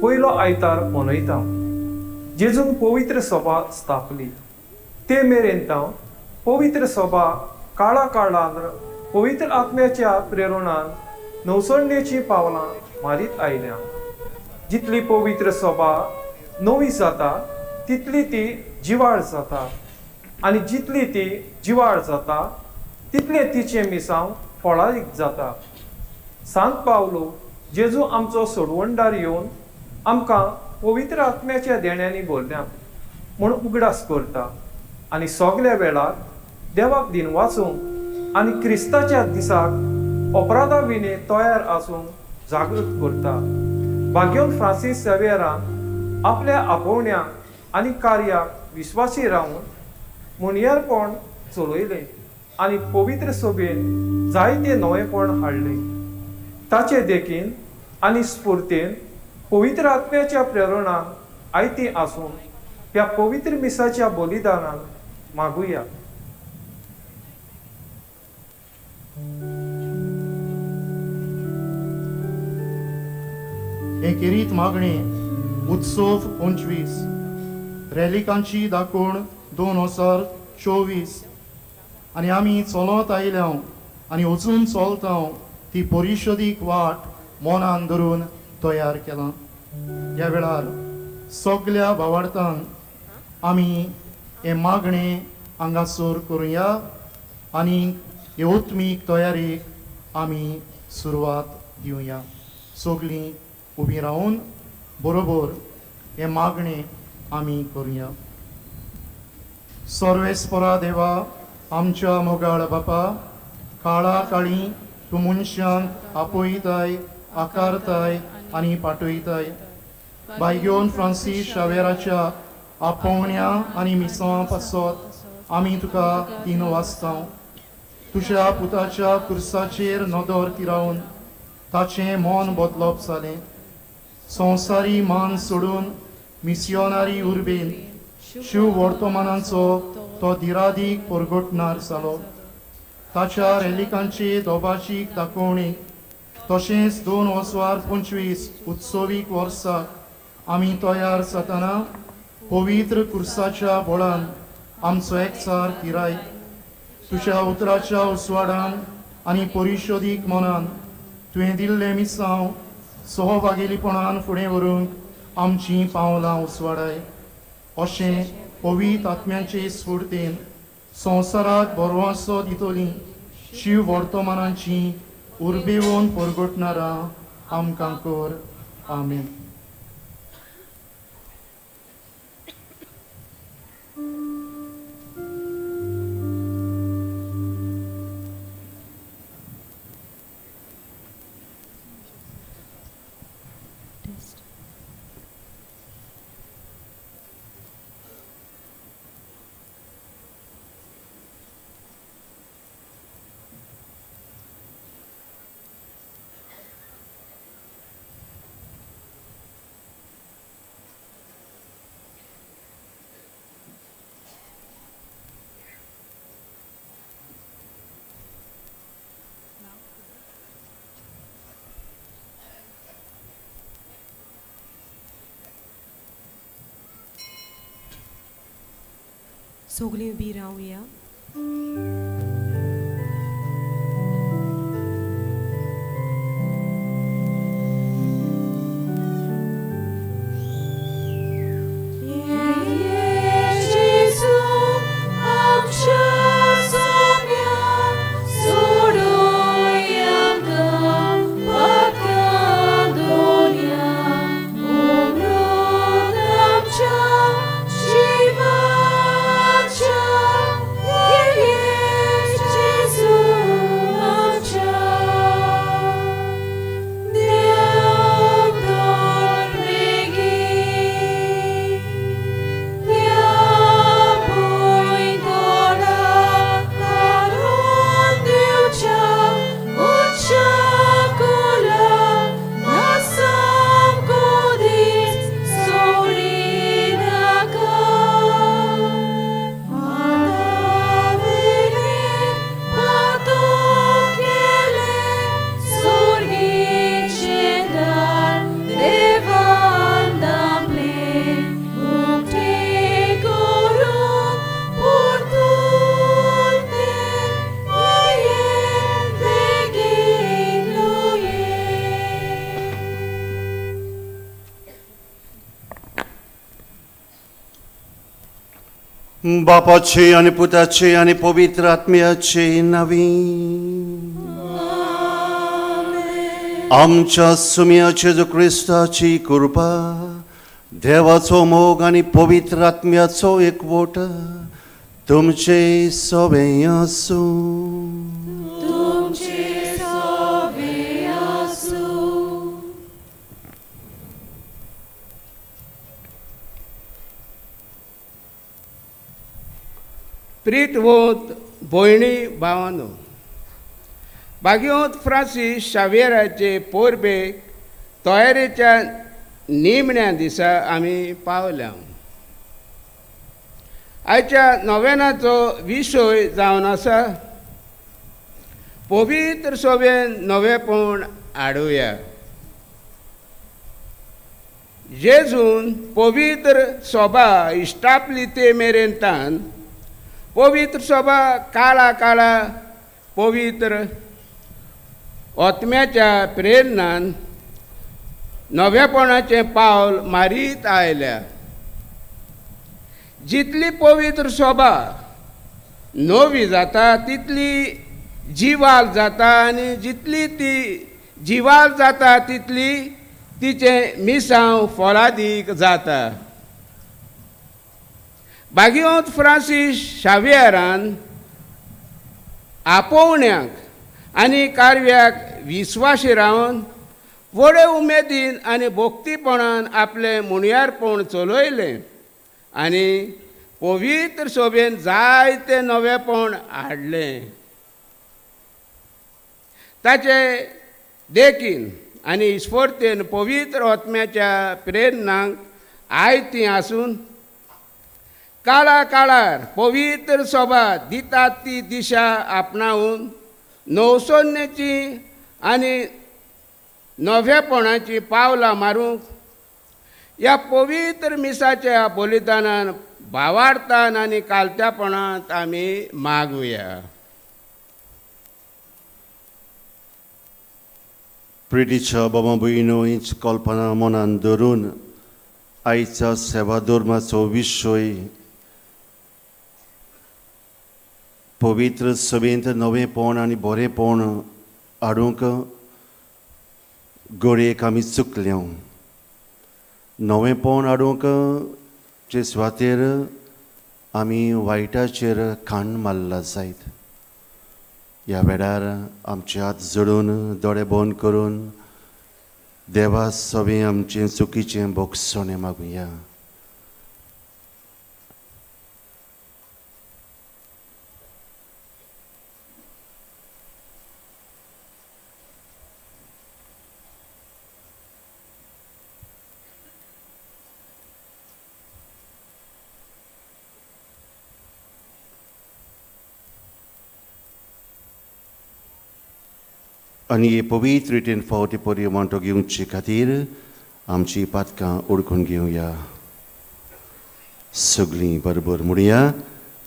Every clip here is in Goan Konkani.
पयलो आयतार मनयता. जेजून पवित्र सभा स्थापली ते मेरेन तांव पवित्र सभा काळा काळान पवित्र आत्म्याच्या प्रेरणान नवसरणेचीं पावलां मारीत आयल्या. जितली पवित्र सभा नवी जाता तितली ती जिवाळ जाता आनी जितली ती जिवाळ जाता तितलें तिचें मिसांव फळादीक जाता. सांत पावलो जेजू आमचो सोडवणदार येवन आमकां पवित्र आत्म्याच्या देण्यांनी भरल्यात म्हूण उगडास करता आनी सगल्या वेळार देवाक दिन वाचूंक आनी क्रिस्ताच्या दिसाक अपराधा विणे तयार आसूंक जागृत करता. भाग्योन फ्रांसीस सेवेरान आपल्या आपोवण्याक आनी कार्याक विश्वासी रावन मुणयारपण चलयलें आनी पवित्र सभेन जायते नवेपण हाडलें. ताचे देखीन आनी स्फुर्तेन पवित्र आत्म्याच्या प्रेरणान आयती आसून ह्या पवित्र मिसाच्या बलिदानान मागुया. हे खेरीत मागणे उत्सव 25 रॅलिकांची दाखोवण 2024 आनी आमी चलत आयल्या आनी अजून चलता ती परिशदीक वाट मनान धरून तयार केला. ह्या वेळार सगल्या भावार्थान आमी हे मागणे हांगासर करुया आनी हे आत्मीक तयारेक आमी सुरवात दिवया. सगळीं उबी रावन बरोबर हे मागणे आमी करुया. सर्वेस्परा देवा आमच्या मोगाळ बापा, काळा काळी तूं मनशांक आपयताय, आकारताय आनी पाठयताय. बायगोन फ्रांसीस शावेराच्या आपोवण्या आनी मिसां पासत आमी तुका दिन वाचता. तुज्या पुताच्या कुर्साचेर नदर तिरावन ताचें मन बदलप जालें. संवसारी मान सोडून मिसियोनारी उर्बेन शिव वर्तमानाचो तो दिरादीक परगटणार जालो. ताच्या रेलिकांचे दोबाचीक दाखोवणी तशेंच 2025 उत्सवीक वर्साक आमी तयार जातना पवित्र कुर्साच्या बळान आमचो एकचार तिराय. तुज्या उतराच्या उस्वाडान आनी परिशदीक मनान तुवें दिल्लें मिसांव सहभागेलीपणान फुडें व्हरूंक आमचीं पावलां उसवाडाय. अशें पवित्र आत्म्याचे स्फुर्तेन संवसाराक बरवासो दितली शिव वर्तमानाची उर्बेवन परगटणारां आमकां कर. आमेन. सगळीं उबी रावया. Yeah. बापाचे आनी पुताचे आनी पवित्र आत्म्याचे नावी आमच्या सुम्या जेजू क्रिस्ताची कृपा, देवाचो मोग आनी पवित्र आत्म्याचो एकवट तुमचे सवे आसूं. तुमचे सवे आसूं. प्रीतवंत भयणी भावानो, भाग्यवंत फ्रांसीस शाव्येराचे पोरबेक तयारेच्या निमण्या दिसा आमी पावल्या. आयच्या नोवेनाचो विशय जावन आसा पवित्र सोबेन नवेपण हाडुया. जेजून पवित्र सोबा इश्टापली ते मेरेन तान पवित्र सोबा काळा काळा पवित्र आत्म्याच्या प्रेरणान नवेपणाचें पावल मारीत आयल्या. जितली पवित्र सोबा नवी जाता तितली जिवाल जाता आनी जितली ती जिवाल जाता तितली तिचें मिसांव फळादीक जाता. भाग्यवंत फ्रांसीस शाव्येरान आपोवण्याक आनी कारव्याक विस्वाशी रावन व्हडे उमेदीन आनी भक्तीपणान आपलें मुणयारपण चलयलें आनी पवित्र सोबेन जायते नवेपण हाडलें. ताचे देखीन आनी इस्फोर्तेन पवित्र आत्म्याच्या प्रेरणांक आयतीं आसून काळा काळार पवित्र सोबा दितात ती दिशा आपणावन नवसोन्याची आनी नवेपणाची पावलां मारूंक ह्या पवित्र मिसाच्या बलिदानान भावार्थान आनी कालत्यापणांत आमी मागुया. प्रितीच्या बाबा भयणो, हीच कल्पना मनान धरून आयच्या सेवा धर्माचो विशय पवित्र सभेंत नवेपण आनी बरेपण हाडूंक घडयेक आमी चुकल्या. नवेपण हाडूंक चे सुवातेर आमी वायटाचेर खाण मारला जायत. ह्या वेळार आमचे हात जोडून दोळे बंद करून देवा सगळें आमचें चुकीचें भोगसणें मागुया. आनी हे पवित्र रितीन फावटी परी वांटो घेवचे खातीर आमची पातकां ओळखून घेवया. सगळीं बरोबर म्हणया,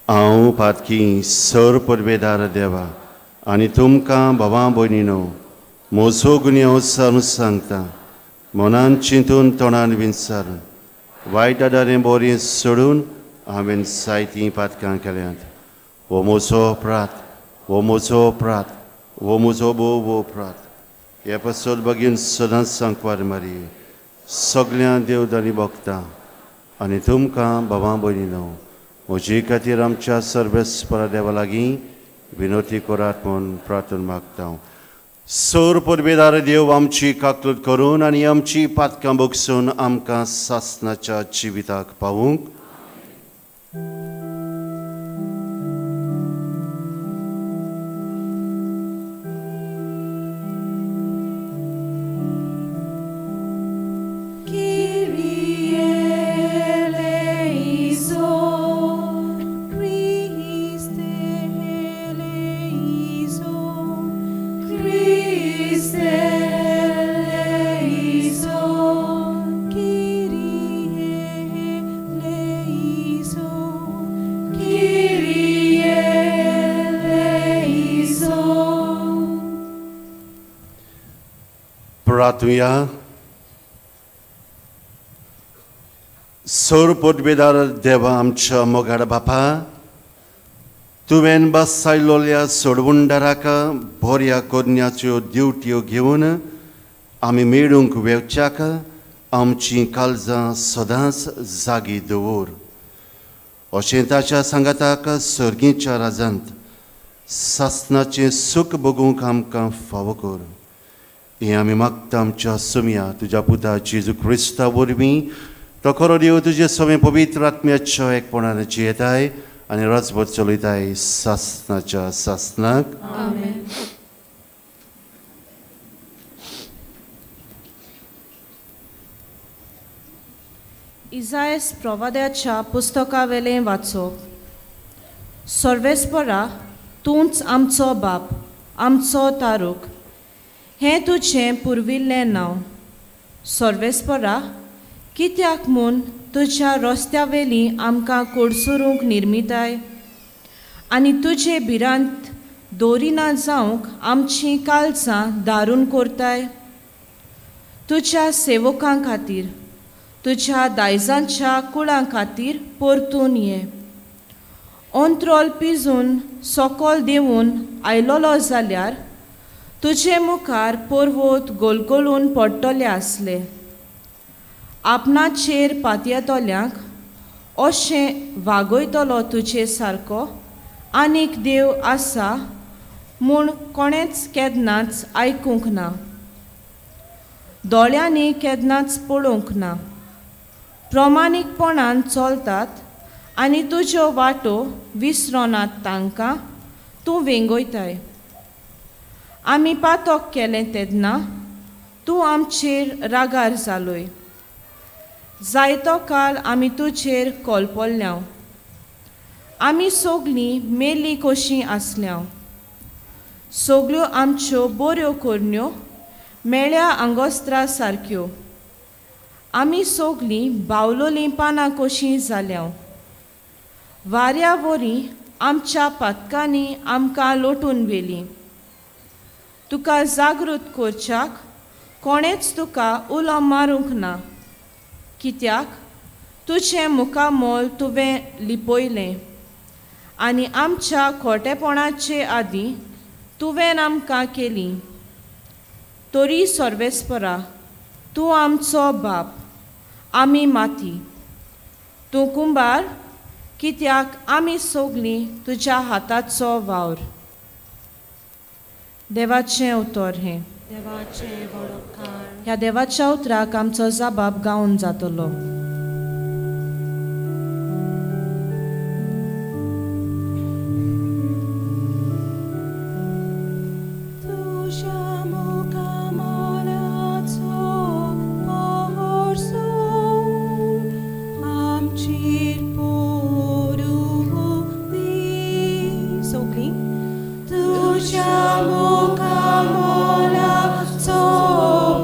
हांव पातकी सर परबेदार देवा आनी तुमकां भावा भयणीनो म्हजो गुन्यांव सारून सांगता, मनान चिंतून तोंडान विचारून वायट आदारें बरें सोडून हांवें जायतीं पातकां केल्यांत. हो म्हजो अपराध, हो म्हजो अपराध, हो म्हजो भोव अपराध. हे पासत बेगीन सदांच सांकवार मारी सगळ्यां देवदानी भोगता आनी तुमकां भावा भयणीनो म्हजे खातीर आमच्या सर्वेस्परा देवा लागीं विनोती करात म्हूण प्रार्थना मागता. सोर परबेदार देव आमची काकलूत करून आनी आमची पातकां भोगसून आमकां सासनाच्या जिविताक पावूंक. प्रार्थुया. सोर पोटबेदार देवा आमच्या मोगाड बापा, तुवें बसायलोल्या सोडवुंडाराक बोऱ्या कोरन्याच्यो ड्युट्यो घेवन आमी मेळूंक वेवच्याक आमचीं काळजां सदांच जागी दवर. अशें ताच्या सांगाताक सर्गीच्या राजांत सासनाचें सूख भोगूंक आमकां फावो कर. हें आमी मागता आमच्या सुमया तुज्या पुता जेजू क्रिस्ता वरवीं. तो खरो देव तुजे सगळें पवित्र आत्म्याच्या एकपणान जियेताय आनी राजभर चलयताय सासनाच्या सासनाक. आमेन. इजायस प्रवाद्याच्या पुस्तकावेलें वाचप. सर्वेस्परा, तूंच आमचो बाप, आमचो तारूक, हें तुजें पुर्विल्लें नांव. सर्वेस्परा, कित्याक म्हूण तुज्या रस्त्यावेली आमकां कोडसुरूंक निर्मिताय आनी तुजे भिरांत दवरिना जावंक आमचीं काळजां दारून करताय? तुज्या सेवकां खातीर, तुज्या दायजांच्या कुळां खातीर परतून ये. अंत्रोल पिजून सोकोल देंवून आयलोलो जाल्यार तुजे मुखार पर्वत गोलगोलून पडटले आसले. आपणाचेर पातयेतल्यांक अशें वागयतलो तुजे सारको आनीक देव आसा म्हूण कोणेंच केन्नाच आयकूंक ना, दोळ्यांनी केन्नाच पळोवंक ना. प्रमाणीकपणान चलतात आनी तुज्यो वाटो विसरोनात तांकां तूं वेंगयताय. आमी पातक केलें तेन्ना तूं आमचेर रागार जालोय. जायतो काल आमी तुजेर कोलपोल्यांव. आमी सगलीं मेल्लीं कशीं आसल्यांव. सगल्यो आमच्यो बऱ्यो करण्यो मेळ्या आंगोस्त्रा सारक्यो. आमी सगलीं बावलोलीं पानां कशीं जाल्यांव. वाऱ्या वरी आमच्या पातकांनी आमकां लोटून व्हेलीं. तुका जागृत करच्याक कोणेंच तुका उलो मारूंक ना, कित्याक तुजें मुखामोल तुवें लिपयलें आनी आमच्या खोटेपणाचे आदीं तुवें आमकां केली. तरी सर्वेस्परा, तूं आमचो बाप, आमी माती. तूं कुंबार, कित्याक आमी सगलीं तुज्या हाताचो वावर. देवाचें उतर हें. देवाचें वडोपकार. ह्या देवाच्या उतराक आमचो जबाब गावन जातलो. तुज्या मुखामळाचो पोरसून आमचेर पडूं दी. सगलीं. तुज्या मुखामळाचो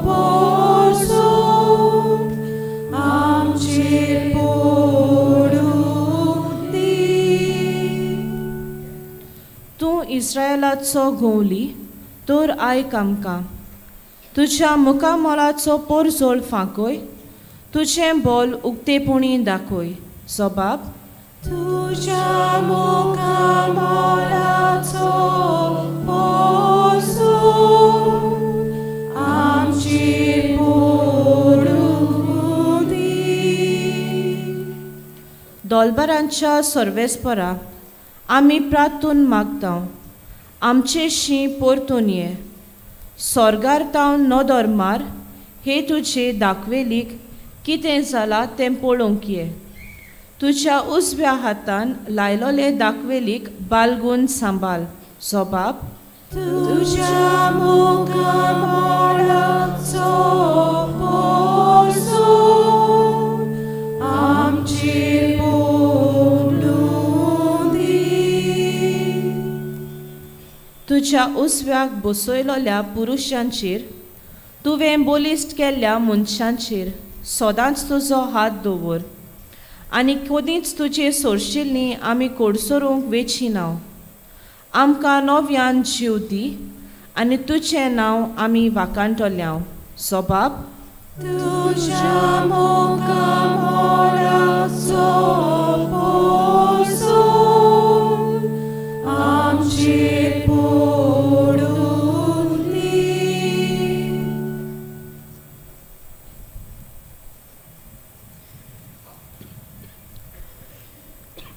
पोरसून आमचेर पडूं दी. तूं इस्रायलाचो घोवली तर आयक आमकां. तुज्या मुखामळाचो पोरजोळ फांकय, तुजें बोल उक्तेपणी दाखय. जबाब. तुज्या मुखामळाचो पोरसून आमचेर पडूं दी. दोलबारांच्या सर्वेस्परा, आमी प्रार्थून मागता, आमचे शी परतून ये. सोर्गार तावन नदर मार, हे तुजे दाखवेलीक कितें जालां तें पळोवंक ये. तुज्या उजव्या हातान लायलोले दाखवेलीक बालगून सांबाळ. जबाब. तुज्या मुखामळाचो पोरसून आमचेर पडूं दी. तुज्या उजव्याक बसयलोल्या पुरुशांचेर, तुवें बलिश्ट केल्ल्या मनशांचेर सदांच तुजो हात दवर आनी कदींच तुजे सोरशिल्लीं आमी कोडसरूंक वेची नांव. आमकां नव्यान जीव दी आनी तुजें नांव आमी वाखाणटल्यांव. जबाब. तुज्या मुखामळाचो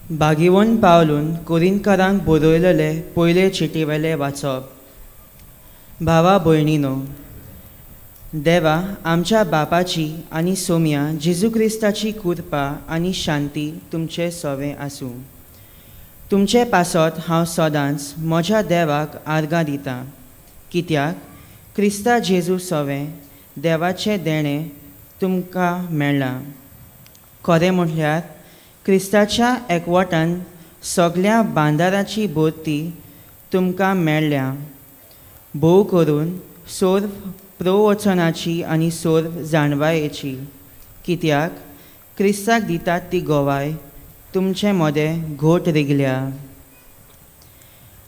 भागिवन पावलून कोरिंतकारांक बरयलेले पयले चिटीवेले वाचप. भावा भयणीनो, देवा आमच्या बापाची आनी सोम्या जेजू क्रिस्ताची कृपा आनी शांती तुमचे सवें आसूं. तुमचे पासत हांव सदांच म्हज्या देवाक आर्गां दितां, कित्याक क्रिस्ता जेजू सवें देवाचें देणें तुमकां मेळ्ळां. खरें म्हटल्यार क्रिस्ताच्या एकवटान सगल्या बांदाराची भरती तुमकां मेळ्ळ्या, भोव करून सोर्व प्रवचनाची आनी सोर्व जाणवायेची, कित्याक क्रिस्ताक दितात ती गोवाय तुमचे मदें घोट रिगल्या.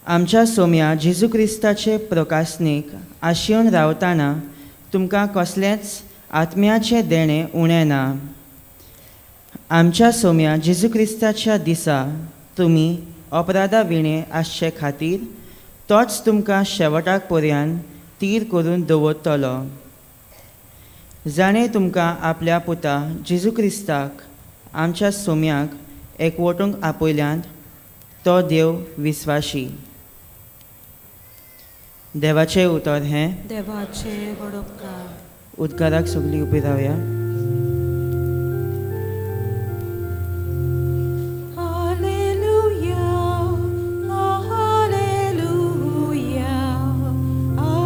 आमच्या सोम्या जेजू क्रिस्ताचे प्रकासनेक आशेवन रावतना तुमकां कसलेंच आत्म्याचें देणें उणें ना. आमच्या सोम्या जेजू क्रिस्ताच्या दिसा तुमी अपराधा विणें आसचे खातीर तोच तुमकां शेवटाक पर्यान तीर करून दवरतलो, जाणें तुमकां आपल्या पुता जेजू क्रिस्ताक आमच्या सोम्याक एकवटूंक आपयल्यांत तो देव विस्वाशी. देवाचें उतर हें देवाचें व्हड उपकार. उदकाराक सगळीं उबी रावया. Hallelujah, hallelujah,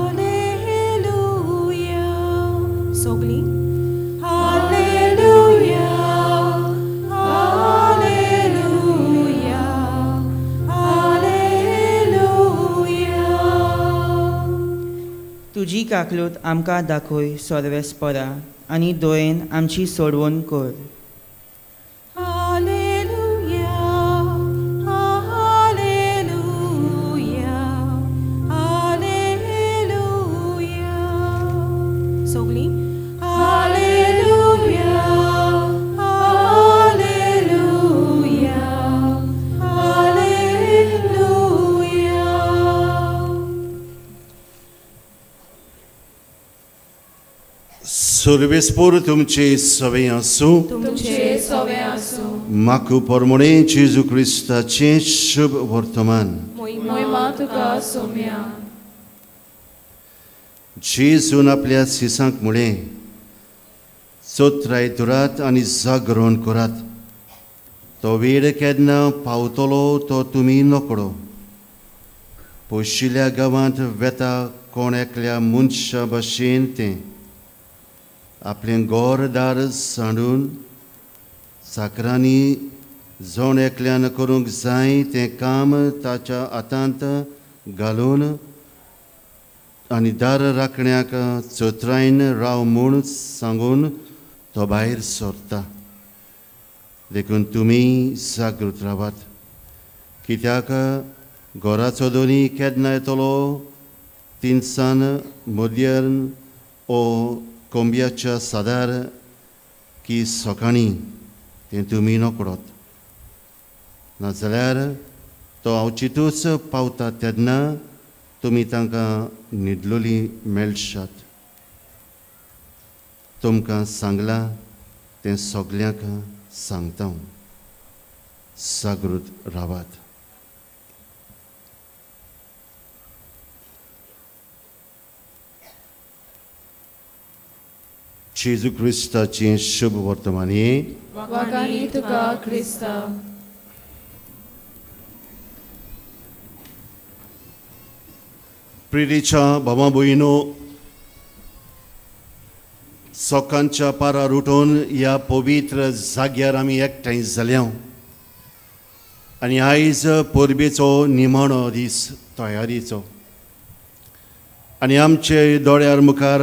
hallelujah. सगळीं हालेलुया, हालेलुया, हालेलुया. तुजी काकलूत आमकां दाखय सर्वेस्परा आनी दोयेन आमची सोडवण कर. Hallelujah, hallelujah, hallelujah. सगळीं हालेलुया, हालेलुया, हालेलुया. सर्वेस्पोर तुमचे सवे आसूं. तुमचे सवे आसूं. माकू परमणे जेजू क्रिस्ताचें शुभ वर्तमान. मोहिमा तुका सोम्या. जेजून आपल्या सिसांक म्हळें, चोत्राय धरात आनी जागरण करात, तो वेळ केन्ना पावतलो तो तुमी नकळो. पयशिल्ल्या गांवांत वेता कोण एकल्या मनशा भशेन तें आपलें घरदार सांडून चाकरांनी जण एकल्यान करूंक जाय तें काम ताच्या हातांत घालून आनी दार राखण्याक चत्रायन राव म्हूण सांगून तो भायर सरता. देखून तुमी जागृत रावात, कित्याक घराचो दोनी केन्ना येतलो तिनसान मदयन ओ कोंब्याच्या सादार की सकाळीं तें तुमी नकळत. नाजाल्यार तो अवचितूच पावता तेन्ना तुमी तांकां न्हिदलोली मेळशात. तुमकां सांगलां तें सगल्यांक सांगता, जागृत रावात. जेजू क्रिस्ताचें शुभ वर्तमान हें. वाखाणी तुका क्रिस्ता. प्रिरीच्या भावा भयणो, सकाळच्या पारार उठून ह्या पवित्र जाग्यार आमी एकठांय जाल्या आनी आयज परबेचो निमाणो दीस तयारीचो आनी आमचे दोळ्यार मुखार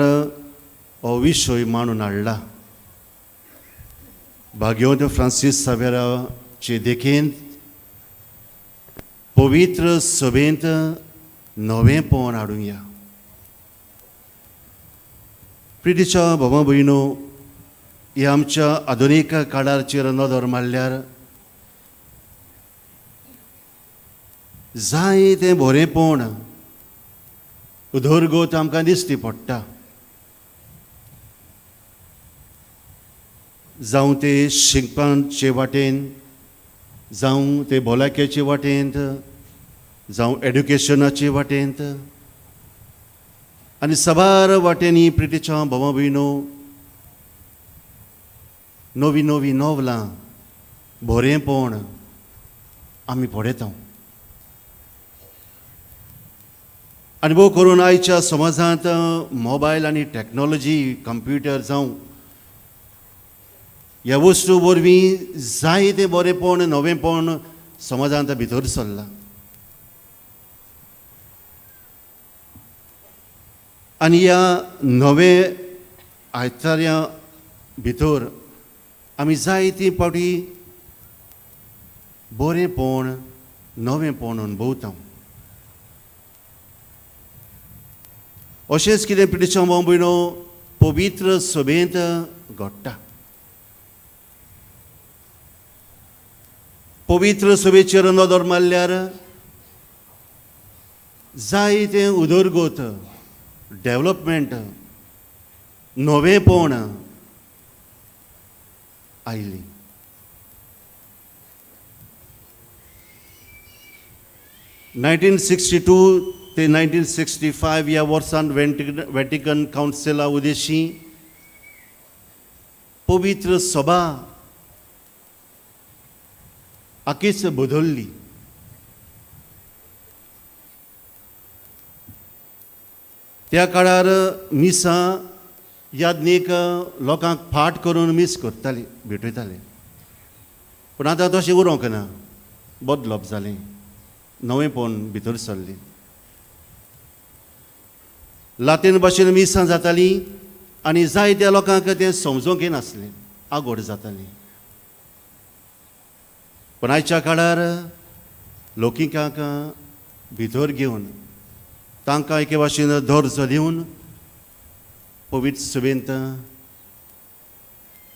हो विशय मांडून हाडला. भाग्यवंत फ्रांसीस सावेराचे देखीन पवित्र सभेंत नवेंपण हाडुया. प्रितीच्या भावा भयणो, ह्या आमच्या आधुनीक काळाचेर नदर मारल्यार जाय तें बरेंपण उदरगत आमकां दिश्टी पडटा. जावं ते शिकपाचे वाटेन, जावं ते भलायकेचे वाटेंत, जावं एड्युकेशनाचे वाटेंत, आनी साबार वाटेंनी प्रितीच्या भावा भयणो नवीं नवीं नवलां बरेंपण आमी पळयता. आनी भोव करून आयच्या समाजांत मोबायल आनी टॅक्नोलॉजी, कंप्युटर जावं ह्या वस्तू वरवीं जायतें बरेंपण नवेंपण समाजांत भितर सरलां. आनी ह्या नवे आयतार्या भितर आमी जायते फावटी बरेंपण नवेंपण अणभवता. अशेंच कितें प्रितीच्या भाव भयणो पवित्र सभेंत घडटा. पवित्र सभेचेर नदर मारल्यार जायतें उदरगत, डेवलपमेंट, नवेंपण आयली. 1962 ते 1965 ह्या वर्सान वेटिकन कावन्सिला उद्देशी पवित्र सभा आकीच बदल्ली. त्या काळार मिसां यादनीक लोकांक फाट करून मीस करताली, भेटयताले. पूण आतां तशें उरोंक ना, बदलप जालें, नवेंपण भितर सरलें. लातीन भाशेन मिसां जातालीं आनी जायत्या लोकांक तें समजूंक येनासलें, आगोड जाताली. पूण आयच्या काळार लोकिकांक भितर घेवन तांकां एके भाशेन दर्जो दिवन पवित्र सभेंत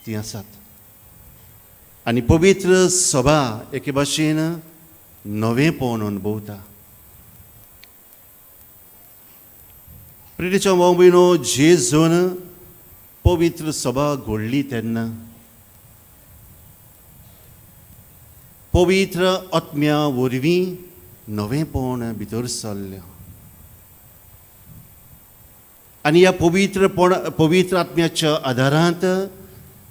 तीं आसात. आनी पवित्र सभा एके भाशेन नवेंपण अणभवता. प्रितीच्या भाव भयणो, जेजून पवित्र सभा घडली तेन्ना पवित्र आत्म्या वरवीं नवेंपण भितर सरलें. आनी ह्या पवित्र आत्म्याच्या आदारांत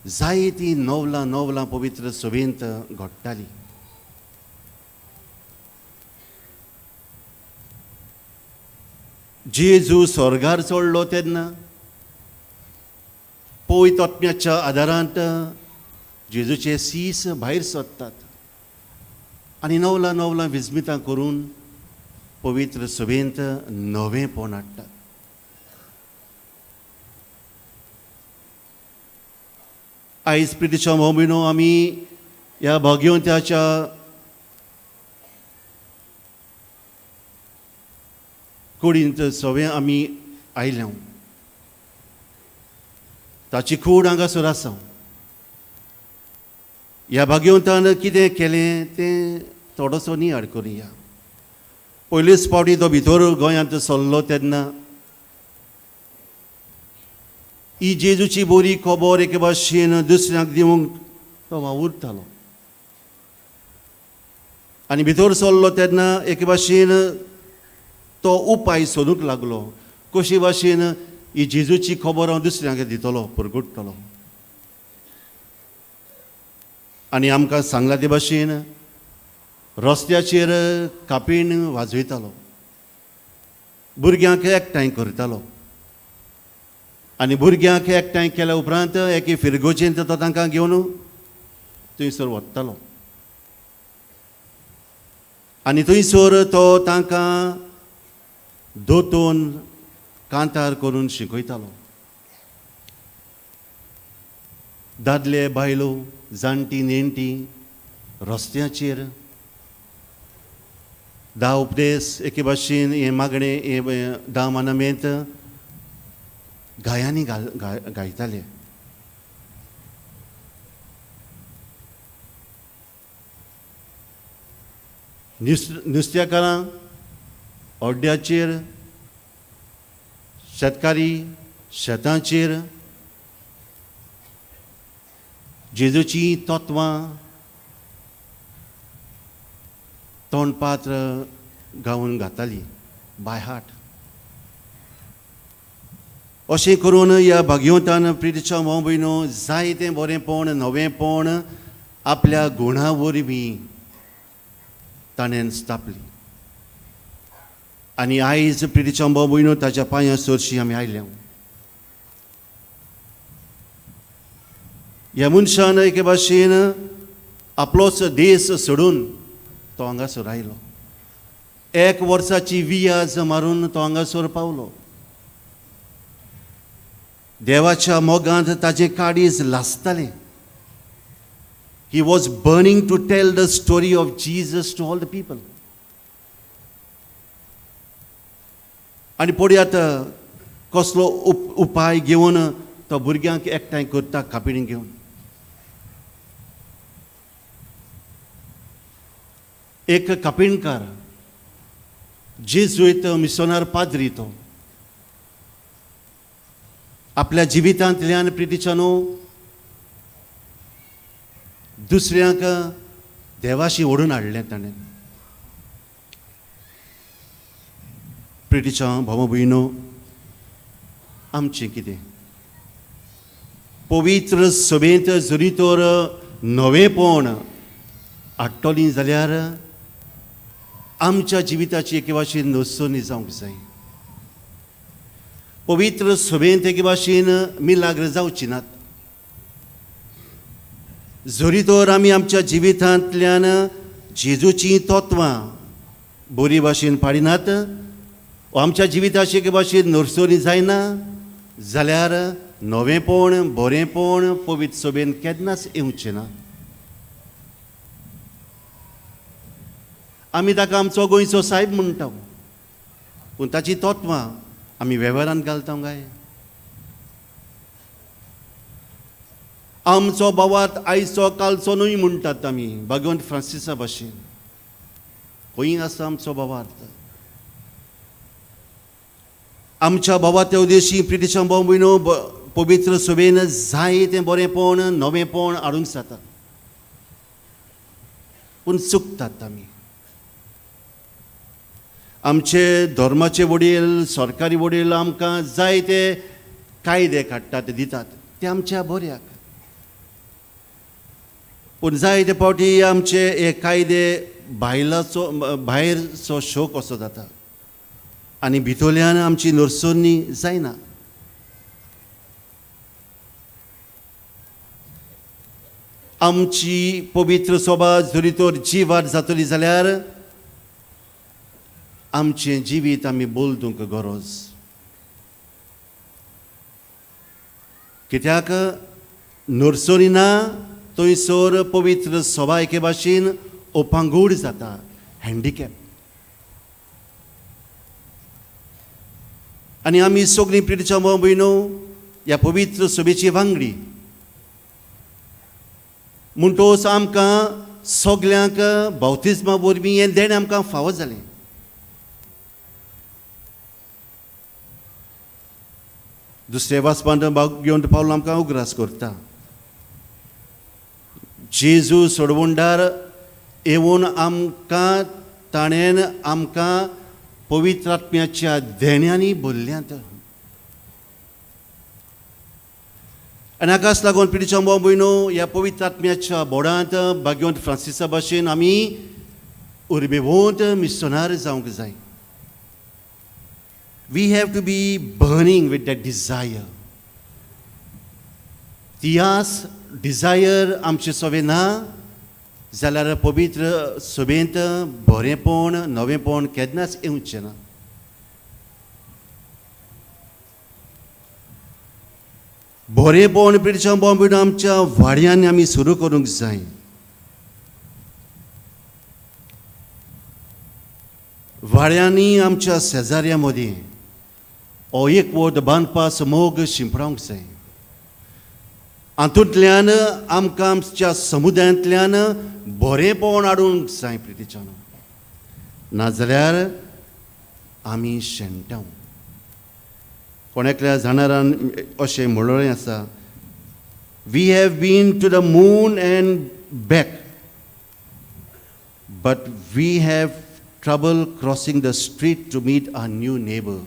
जायतीं नवलां नवलां पवित्र सभेंत घडटालीं. जेजू स्वर्गार चडलो तेन्ना पवित्र आत्म्याच्या आदारांत जेजूचे शीस भायर सरतात आनी नवलां नवलां विस्मितां करून पवित्र सभेंत नवेंपण हाडटात. आयज प्रितीच्या भाव भयणो, आमी ह्या भाग्यवंत्याच्या कुडींत सगळें आमी आयल्या, ताची कूड हांगासर आसा. ह्या भाग्यवंतान कितें केलें तें थोडोसो नियाळ करुया. पयलीच फावटी तो भितर गोंयांत सरलो तेन्ना ही जेजूची बरी खबर एके भाशेन दुसऱ्यांक दिवंक तो वावुरतालो. आनी भितर सरलो तेन्ना एके भाशेन तो उपाय सोदूंक लागलो, कशी भाशेन ही जेजूची खबर हांव दुसऱ्यांक दितलो, परगटतलो. आनी आमकां सांगला ते भाशेन रस्त्याचेर कापीण वाजयतालो, भुरग्यांक एकठांय करतालो. आनी भुरग्यांक एकठांय केल्या उपरांत एके फिरगोजेंत तो तांकां घेवन थंयसर वतालो आनी थंयसर तो तांकां दोतोन कांतार करून शिकयतालो. दादले बायलो, जाणटी नेणटी रस्त्याचेर धा उपदेस एके भाशेन हें मागणें हें धा मानामेंत गायांनी गायताले. नुस्त्याकारां अड्ड्याचेर, शेतकारी शेतांचेर जेजूचीं तत्वां तोंडपात्र गावन गाताली बाय हार्ट. अशें करून ह्या भाग्यवंतान प्रितीच्या भाव भयणो जायतें बरेंपण नवेंपण आपल्या गुणा वरवीं ताणें स्थापली. आनी आयज प्रितीच्या भाव भयणो ताच्या पांयां सरशी आमी आयल्या. ह्या मनशान एके भाशेन आपलोच देश सोडून तो हांगासर आयलो. एक वर्साची वियाज मारून तो हांगासर पावलो. देवाच्या मोगांत ताजें काळीज लासतालें. He was burning to tell the story of Jesus to all the people. आनी पळयात कसलो उपाय घेवन तो भुरग्यांक एकठांय करता कापिणी घेवन. एक कापिणकार जेजुयत मिसोनार पाद्री तो आपल्या जिवितांतल्यान प्रितीच्यानो दुसऱ्यांक देवाशी ओडून हाडलें ताणें. प्रितीच्या भाव भयणो आमचें कितें पवित्र सभेंत जरी तर नवेंपण हाडटली जाल्यार आमच्या जिविताची एके भाशेन नसणी जावंक जाय. पवित्र सभेंत एके भाशेन मिलाग्र जावची नात. जरी तर आमी आमच्या जिवितांतल्यान जेजूचीं तत्वां बरी भाशेन पाडिनात, आमच्या जिविताची एके भाशेन नर्सरी जायना जाल्यार नवेंपण बरेंपण पवित्र सभेन केन्नाच येवचें ना. आमी ताका आमचो गोंयचो सायब म्हणटा, पूण ताची तत्वां आमी वेव्हारांत घालता काय? आमचो बावात आयचो कालचो न्हय म्हणटात आमी भगवंत फ्रांसिसा भाशेन. खंय आसा आमचो बावार्थ? आमच्या भावाच्या उद्देशी प्रितीच्या भाव भयणो पवित्र सभेन जाय तें बरेंपण नवेंपण हाडूंक जाता, पूण चुकतात आमी. आमचे धर्माचे वडील सरकारी वडील आमकां जाय ते कायदे काडटात दितात ते आमच्या बऱ्याक, पूण जाय ते फावटी आमचे हे कायदे बायलाचो भायरचो शोक असो जाता आनी भितरल्यान आमची नर्सणी जायना. आमची पवित्र सभा जरी तर जिवात जातली जाल्यार आमचें जिवीत आमी बदलूंक गरज. कित्याक नर्सरी ना थंयसर पवित्र सभा एके भाशेन अपांगूड जाता, हँडिकॅप. आनी आमी सगळीं प्रितीच्या भाव भयणो ह्या पवित्र सभेची वांगडी म्हणटकच आमकां सगल्यांक बाप्तिज्मा वरवीं हें देणें आमकां फावो जालें. दुसऱ्या वाचपांत भाग्यवंत पावल आमकां उगडास करता. जेजू सोडवणदार येवन आमकां ताणें आमकां पवित्र आत्म्याच्या देण्यांनी भरल्यांत. आनी हाकाच लागून पिडीच्या भाव भयणो ह्या पवित्र आत्म्याच्या बोडांत भाग्यवंत फ्रांसिसा भाशेन आमी उर्बेवंत मिसोनार जावंक जाय. We have to be burning with that desire. ती आस डिजायर आमचे सवे ना जाल्यार पवित्र सभेंत बरेंपण नवेंपण केन्नाच येवचें ना. बरेंपण पिडच्या भाव आमच्या वाड्यांनी आमी सुरू करूंक जाय. वाड्यांनी आमच्या शेजाऱ्यां मदीं हो एकवट बांदपास मोग शिंपडावंक जाय. हातूंतल्यान आमकां आमच्या समुदायांतल्यान बरेंपण हाडूंक जाय प्रितीच्यान, नाजाल्यार आमी शेणटा. कोण एकल्या जाणारान अशें म्हणलें आसा, we have been to the moon and back But we have trouble crossing the street to meet our new neighbour.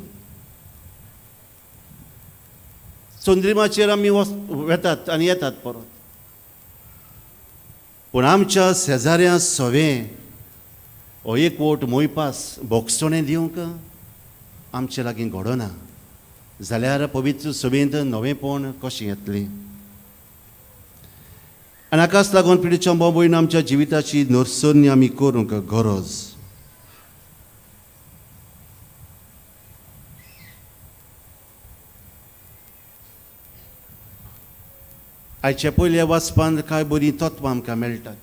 चंद्रिमाचेर आमी वेतात आनी येतात परत, पूण आमच्या शेजाऱ्यां सवें हो एक वोट मोयपास बोगसणें दिवंक आमचे लागीं घडना जाल्यार पवित्र सभेंत नवेंपण कशें येतलें? आनी हाकाच लागून पिडीच्या भयण आमच्या जिविताची नरसरणी आमी करूंक गरज. आयच्या पयल्या वाचपान कांय बरीं तत्वां आमकां मेळटात.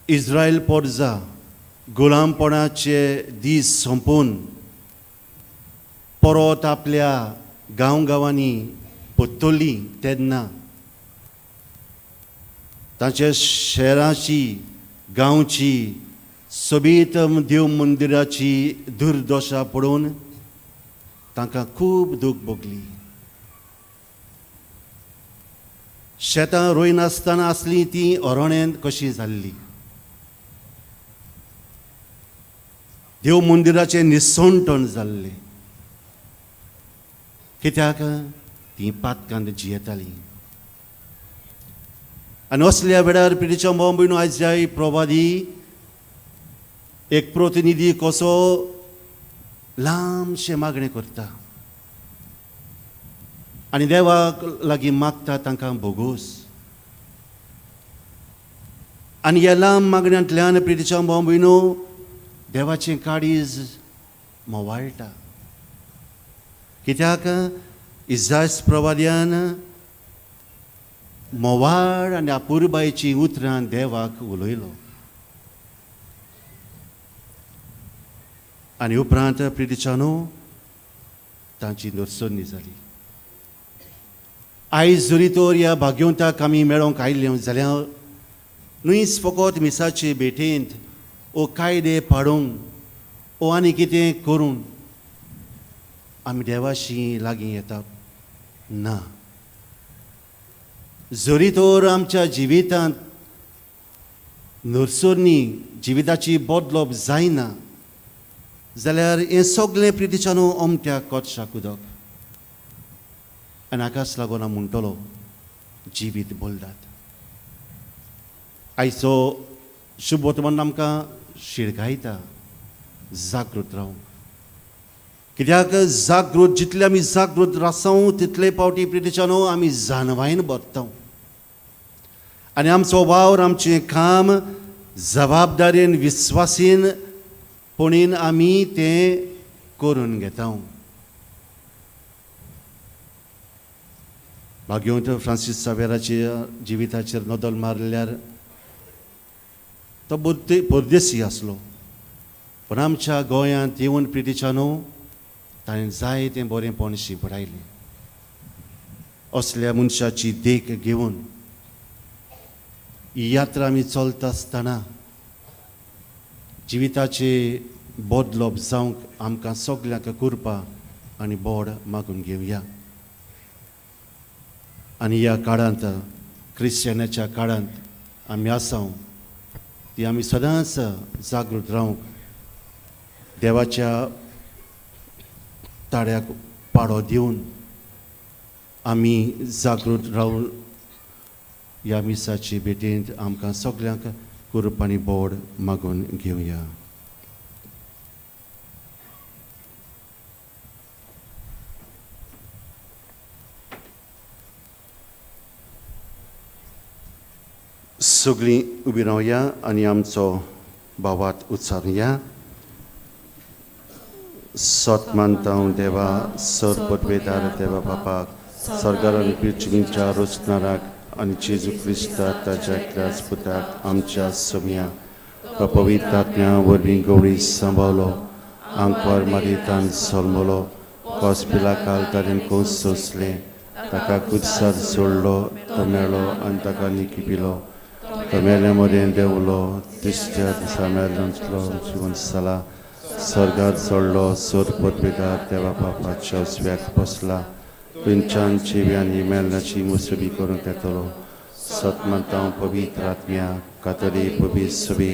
इस्रायल पोरजा गुलामपणाचे दीस सोंपून परत आपल्या गांव गांवांनी परतली तेन्ना तांच्या शहराची गांवची सोबीत देव मंदिराची दुर्दशा पळोवन तांकां खूब दूख भोगली. शेतां रोयनासतना आसलीं तीं अरण्यांत कशीं जाल्लीं. देव मंदिराचें निसणटण जाल्लें कित्याक तीं पातकांत जियेतालीं. आनी असल्या वेळार पिडीच्या भाव भयणो आयज जाय प्रवादी एक प्रतिनिधी कसो लांबशें मागणें करता आनी देवाक लागीं मागता तांकां भोगोस. आनी ह्या लांब मागण्यांतल्यान प्रितीच्या भाव भयणो देवाचें काळीज मोवाळटा कित्याक इजास प्रवाद्यान मोवाळ आनी अपुरबायची उतरां देवाक उलयलो. आनी उपरांत प्रितीच्यानो तांची नरसरणी जाली. आयज जरी तर ह्या भाग्यवंताक आमी मेळोंक आयिल्ले जाल्यार न्हूच फकत मिसाचे भेटेंत ओ कायदे पाडूंक ओ आनी कितें करून आमी देवाशी लागीं येतात ना. जरी तर आमच्या जिवितांत नरसरणी जिविताची बदलप जायना जाल्यार हें सगळें प्रितीच्यानू अमत्या कोटशाक उदक. आनी हाकाच लागून हांव म्हणटलो जिवीत बदलात. आयचो शुभ वर्तमान आमकां शिरकायता जागृत रावंक कित्याक जागृत जितले आमी जागृत रासांव तितले पावटी प्रितीच्यानो आमी जानवायन भरता आनी आमचो वावर आमचें काम जबाबदारेन विस्वासीन पणीन आमी तें करून घेता. भाग्यवंत फ्रांसीस सावेराच्या जिविताचेर नदल मारल्यार तो परदेसी आसलो पूण आमच्या गोंयांत येवन प्रितीच्यानो ताणें जाय तें बरेंपण शिंपडायलें. असल्या मनशाची देख घेवन ही यात्रा आमी चलता आसतना जिविताचे बदलप जावंक आमकां सगल्यांक कृपा आनी बोड मागून घेवया. आनी ह्या काळांत क्रिश्चनाच्या काळांत आमी आसाव ती आमी सदांच जागृत रावंक देवाच्या ताळ्याक पाडो दिवन आमी जागृत रावन ह्या मिसाचे भेटेंत आमकां सगल्यांक कृपा आनी बोड मागून घेवया. सगळीं उबी रावया आनी आमचो भावात उच्चारुया. सत मानता देवा सर पदवेदार देवा बापाक सरकारान पृथ्वीच्या रचणाराक आनी जेजू क्रिस्ता ताच्या एकल्याच पुताक आमच्या सोम्या पवित्र आत्म्या वरवीं गवळी सांबाळलो आंकवार मारितान सलमलो कॉस्पिला काल ताणें कोस सोंसलें ताका कुर्सार सोडलो तो मेळ्ळो आनी ताका निकी पिलो तो मेल्या मदें देंवलो तिसऱ्या दिसा मेल्यांतलो जिवन जाला स्वर्गार चडलो सोर पदवेदार देवा बापाच्या उजव्याक बसला थंयच्यान जिव्यांनी मेल्ल्याची मुसबी करूंक येतलो. पासत मानता पवित्र आत्म्या कातोलीक पवित्र सभे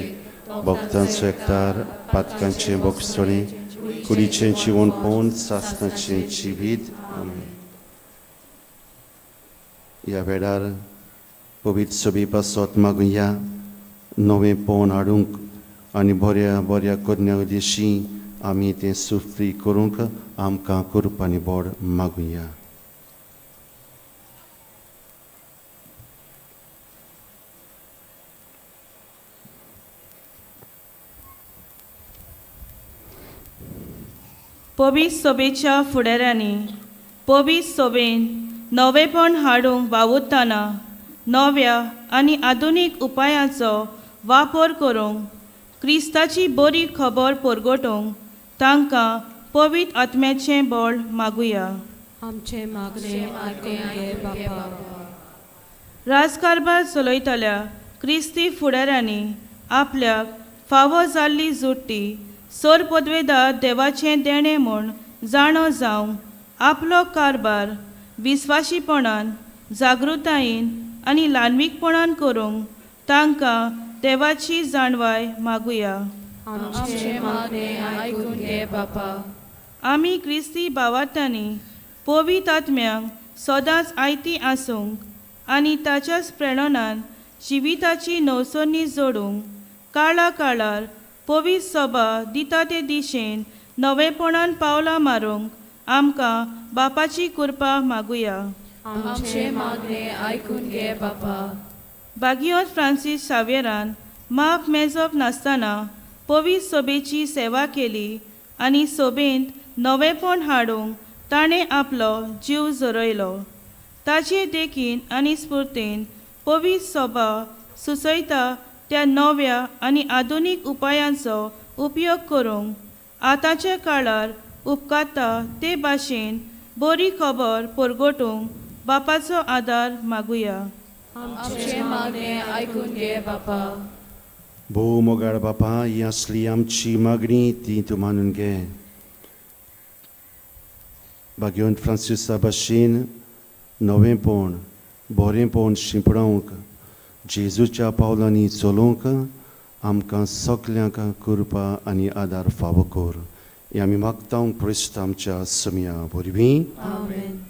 भक्तांचो एकतार पातकांचें भोगसणें कुडीचें जिवनपण सासणाचें जिवीत. आमेन. ह्या वेळार पवित्र सभे पासत मागुया नवेंपण हाडूंक आनी बऱ्या बऱ्या करण्या उद्देशी आमी तें सुफ्री करूंक आमकां कुरपानी बोड मागुया. पवित्र सभेच्या फुडाऱ्यांनी पवित्र सभेन नवेपण हाडूंक वावुरतना नव्या आनी आधुनीक उपायांचो वापर करूंक क्रिस्ताची बरी खबर परगटूंक तांकां पवित्र आत्म्याचें बळ मागुया. आमचें मागणें आयकून घे बापा. राजकारभार चलयतल्या क्रिस्ती फुडाऱ्यांनी आपल्याक फावो जाल्ली जुट्टी सर पदवेदार देवाचें देणें म्हूण जाणो जावंक आपलो कारभार विस्वाशीपणान जागृतायेन आनी ल्हानवीकपणान करूंक तांकां देवाची जाणवाय मागुया. आमचें मागणें आयकून घे बापा. आमी क्रिस्ती भावार्थांनी पवित्र आत्म्यांक सदांच आयती आसूंक आनी ताच्याच प्रेरणान जिविताची नवसरणी जोडूंक काळा काळार पवित्र सभा दिता ते दिशेन नवेपणान पावलां मारूंक आमकां बापाची कृपा मागुया. आमचें मागणें आयकून घे बापा. बागियोत फ्रांसीस शाव्येरान माप मेजप नासतना पवित्र सभेची सेवा केली आनी सभेंत नवेपण हाडूंक ताणें आपलो जीव झरयलो. ताचे देखीन आनी स्फुर्तीन पवित्र सभा सुचयता त्या नव्या आनी आधुनीक उपायांचो उपयोग करूंक आतांच्या काळार उपकारता ते भाशेन बरी खबर परगटूंक बापाचो आदार मागुया. आमचें मागणें आयकून घे बापा. भोव मोगाळ बापा, ही आसली आमची मागणी ती तूं मानून घे. भाग्यवंत फ्रांसिसा भाशेन नवेंपण बरेंपण शिंपडावंक जेजूच्या पावलांनी चलोवंक आमकां सगल्यांक कृपा आनी आदार फावो कर. हें आमी मागता क्रिस्त आमच्या समया वरवीं. आमेन.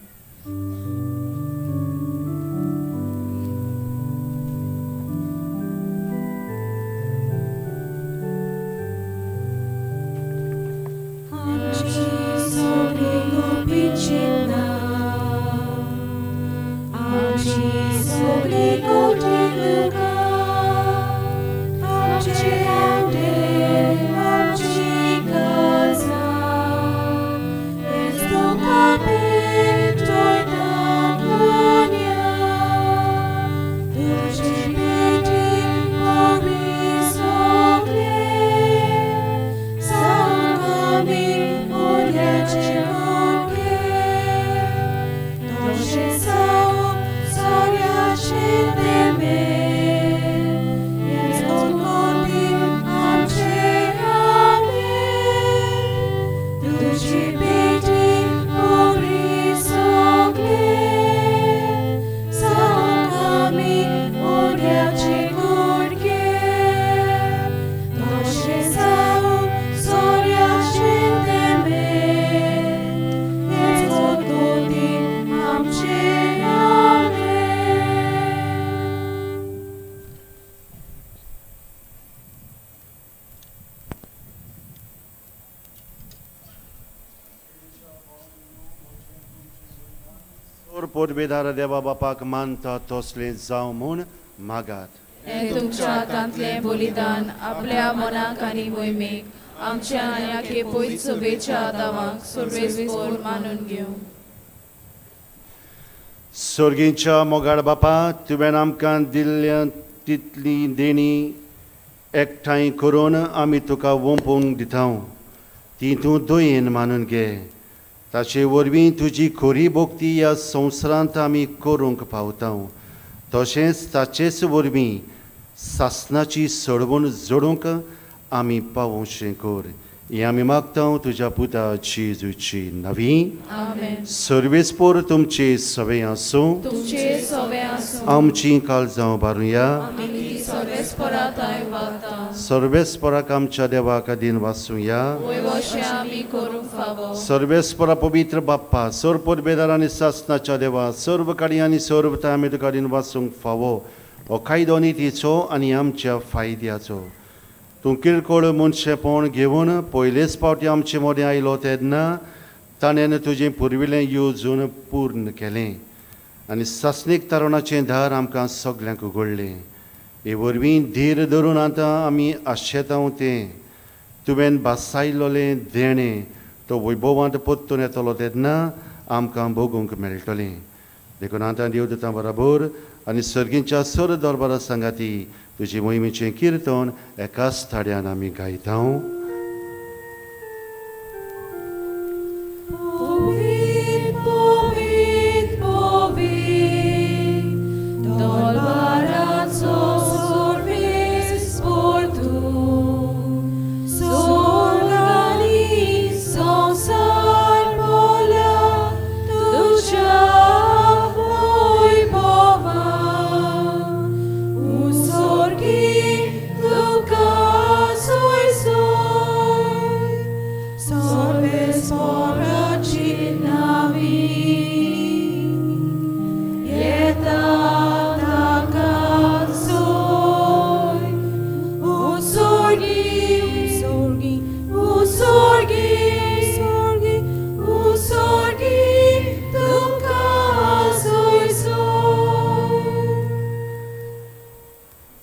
पोटबेदार देवा बापाक मानता तसलें जावं म्हूण मागात. हें तुमच्या हातांतलें बलिदान आपल्या मनाक आनी मोहिमेक आमच्या आनी आखे पयत सभेच्या दावांक सर्वेस्पोर मानून घेवं. सर्गीच्या मोगाळ बापा, तुवें आमकां दिल्ल्या तितली देणी एकठांय करून आमी तुका वोंपूंक दिता, ती तूं दयेन मानून घे. ताचे वरवीं तुजी खरी भक्ती ह्या संवसारांत आमी करूंक पावता, तशेंच ताचेच वरवीं सासणाची सडवण जोडूंक आमी पावोवचें कर. हें आमी मागता तुज्या पुता जेजूची नवी. आमेन. सर्वेस्पोर तुमचे सवे आसूं. तुमचे सवे आसूं. आमची काळजां बारुया. आमी ती सर्वेस्परा ताय वागता. सर्वेस्पराक आमच्या देवाक दिन वासूया. वयवशें आमी करूंक फावो. सर्वेस्परा पवित्र बाप्पा, सर्व पदवेदार आनी सासनाच्या देवा, सर्व काडी आनी सर्व आमी तुका दिन वासूंक फावो. हो कायदो नितीचो आनी आमच्या फायद्याचो. तूं किरकोळ मनशेपण घेवन पयलेच फावटी आमचे मदें आयलो तेन्ना ताणें तुजें पुर्विल्लें येवजून पूर्ण केलें आनी सासणीक तरुणाचें दार आमकां सगल्यांक उगडलें. हे वरवीं धीर धरून आतां आमी आशेतांव तें तुवें भासायलोलें देणें तो वैभवांत परतून येतलो तेन्ना आमकां भोगूंक मेळटलें. देखून आतां देवदूतां बराबर आनी सर्गींच्या सर दरबारा सांगाती तुजी मोहिमेचें किर्तन एकाच थाड्यान आमी गायता.